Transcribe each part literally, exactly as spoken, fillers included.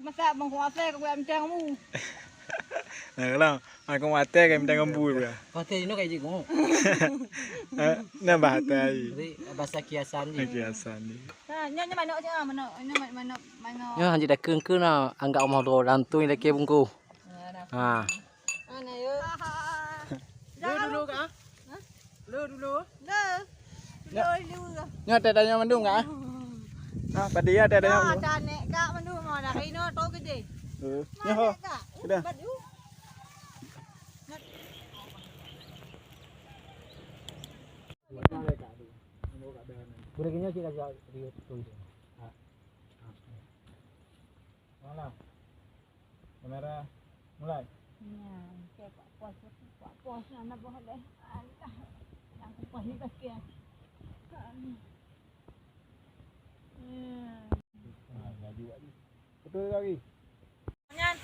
Masak bang kuasa kau buat macam kamu. Nah, kalau aku mati kan macam kamu ya. Mati ini kayak jiku. Nah, bahasa. Jadi bahasa kiasan je. Kiasan je. Ha, nyonya manok je, manok, nyonya manok, manok. Nyonya hanya dah kengkeng na anggap rumah dua orang tu yang lagi bungku. Ha. Mana ya? Dulu dulu kah? Hah? Dulu dulu. Dulu. Dulu dulu. Nyoe teh tanya mandum kah? Ah, pada ya teh tanya mandum. Tanya kak mandum mau nak ino tu gede. Nyoe. Sudah. Boleh kena cik dah tu. Mana? Kamera mulai. Nyan, kayak pak pos, pak pos, anak buah deh. Alah, yang kupas ni pakai. Hmm. Ha, laju lagi. Betul lagi. Nyan.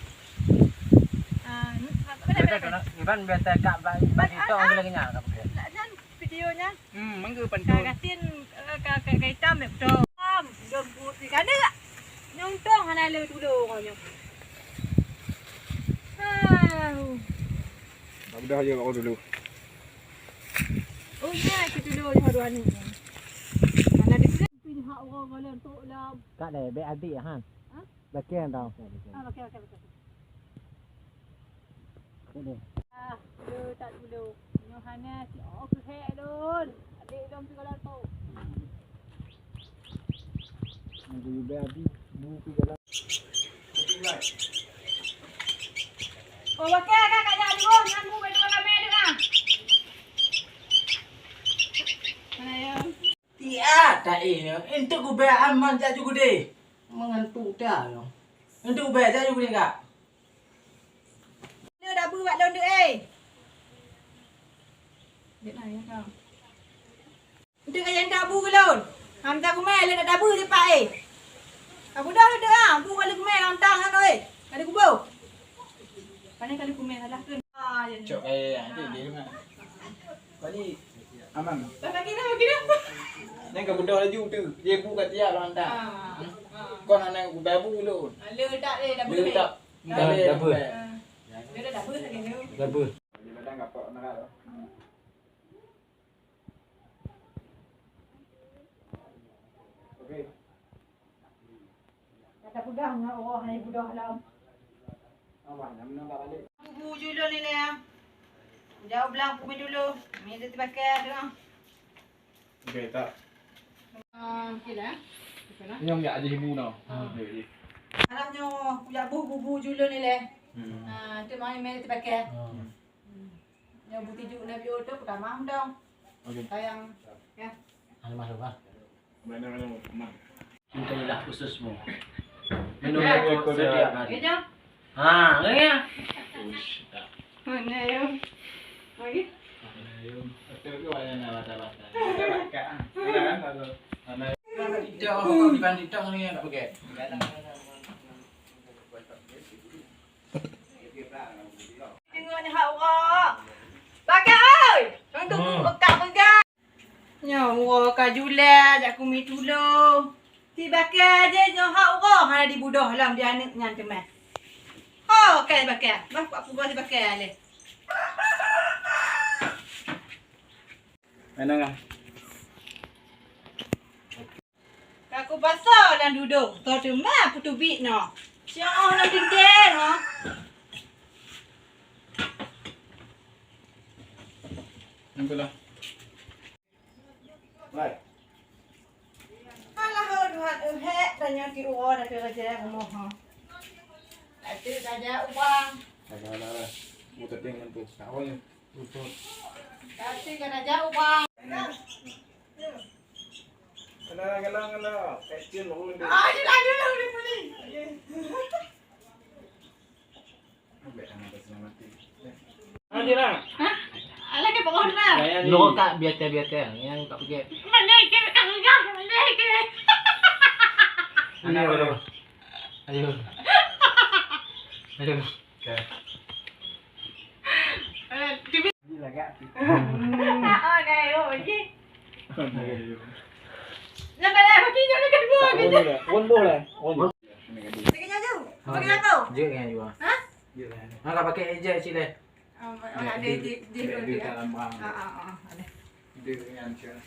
Ah, ni, apa dah? Iban biasa kak bagi, bagi tong lagi nyan. Nak nyan video nyan. Hmm, mangga pantun. Ka gasin, eh, ka, ka, ka itam deh, betul. Am, gembut ni kan dek. Nyontong hana le tulo nyoe. Au. Dah je aku dulu. Oh, ya, kita dulu je dua ni. Hana dek. Pih hak orang malam tu lah. Kak deh, bek adik ha. Ha? Bakian tau. Ah, bakian, bakian, bakian. Ini. Ah, le tak dulu. Nyoe hana si oh keuhek lôn. Adik lôn tu kalau tu. Nunggu juga habis. Nunggu tu jalan. Oh, bakian kakak jangan dulu. Nunggu betul kami ada ah. Mana ya? Tiap tak eh, untuk kubah aman jak ju gede. Mengantuk dah. Untuk kubah jak ju gede kak. Dia dah buat lôn dek eh. Dek lah ya kau. Untuk ayah tak bu ke lôn. Hamzah kumai le dah bu cepat eh. Aku dah dek ah, bu kalau kumai lantang kan oi. Ada kubu. Pandai kali kumai salah tu. Ah, ya. Cok kaya yang tu dia dengar. Kali aman. Tak lagi dah, lagi dah. Nang ka beudôh laju tu. Dia bu kat tiap lah hantar. Ah, ah. Kon anak ku babu lôn. Ah, le tak le dah. Le beudôh. Tak. Ah, dah le. Dah ber. Ah. Dia dah dah ber lagi tu. Dah ber. Dia dah enggak apa nak. Okey. Kata peugah ngon Allah hai budoh lom. Bubu julun ni ya. Jauh belang kumi dulu. Ni dia terbakar tu ah. Okey tak. Ah, okey lah. Okey lah. Ini yang aja ibu tau. Ah. Okey, okey. Alah nyoe kujak buh bubu julun ni leh. Hmm. Ah, tu mai meh terbakar. Ah. Hmm. Nyoe bu tijuk Nabi Yusuf pertama dong. Okey. Sayang ya. Ada masuk ah. Cintailah khususmu. Minum air setiap hari. Ha, ya. Mana ya? Lagi? Betul ke wayang nak baca-baca? Baca-baca. Ada kan? Ada. Tidak, bukan tidak ni nak pakai. Tengok ni hak orang. Pakai oi. Untuk buka pegang. Nyoe woe ka julai jak kumi tulông. Sibakée jih nyoe hak uroe hana jibudoh lom di aneuk nyan teuma. Ho, kai bakée, bah kuat pugoe sibakée lé. Mana ngah? Ka kupasoe lam dudong, toh teuma kuteubiet noe. Siôh lam teuntée nyoe. Nangkulah. Lai. Alah, oh, Tuhan, eh, hek, tanya ki uwa, dah kira jaya rumoh, ha. Ati raja ubang. Alah, alah, alah. Mu teuting ngan tu. Nak apa ni? Ati ka raja ubang. Kena, kena, kena. Kecil baru ni. Ah, dia dah dulu, dia boleh. Hah? Alah, dia pokok dah. Lo tak biasa-biasa yang tak pergi. Mana dia tak pegang, mana dia? Ayo, ayo. Ayo. Ayo. Lagak. Oh, dah, oh, okey. Nampak lah, okey, jangan kedua, okey. Wan boh lah. Wan. Lagi jauh. Bagi satu. Jeuet nyan jua. Ha? Jeuet nyan. Ha, ka pakai ejek cit deh. Oh, oh, ada di, di, di, di, di dalam barang. Ah, ah, ah, ada. Dia dengan cara.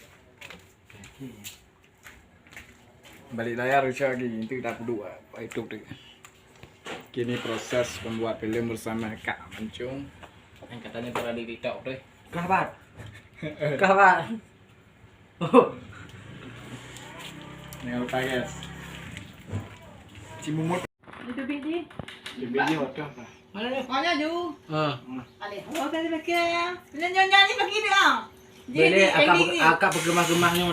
Balik layar Richard lagi, itu dah duduk, ah, itu tu. Kini proses pembuat filem bersama Kak Mancung. Yang katanya pernah di TikTok tu. Kabat. Kabat. Oh. Jangan lupa, guys. Cimumut. Itu biji. Biji hotel lah. Mana ni? Mana ju? Ha. Aleh, oh, tadi pakai. Nyan, nyan, nyan, ni bagi dia. Boleh, akak, akak bergemah-gemah ni,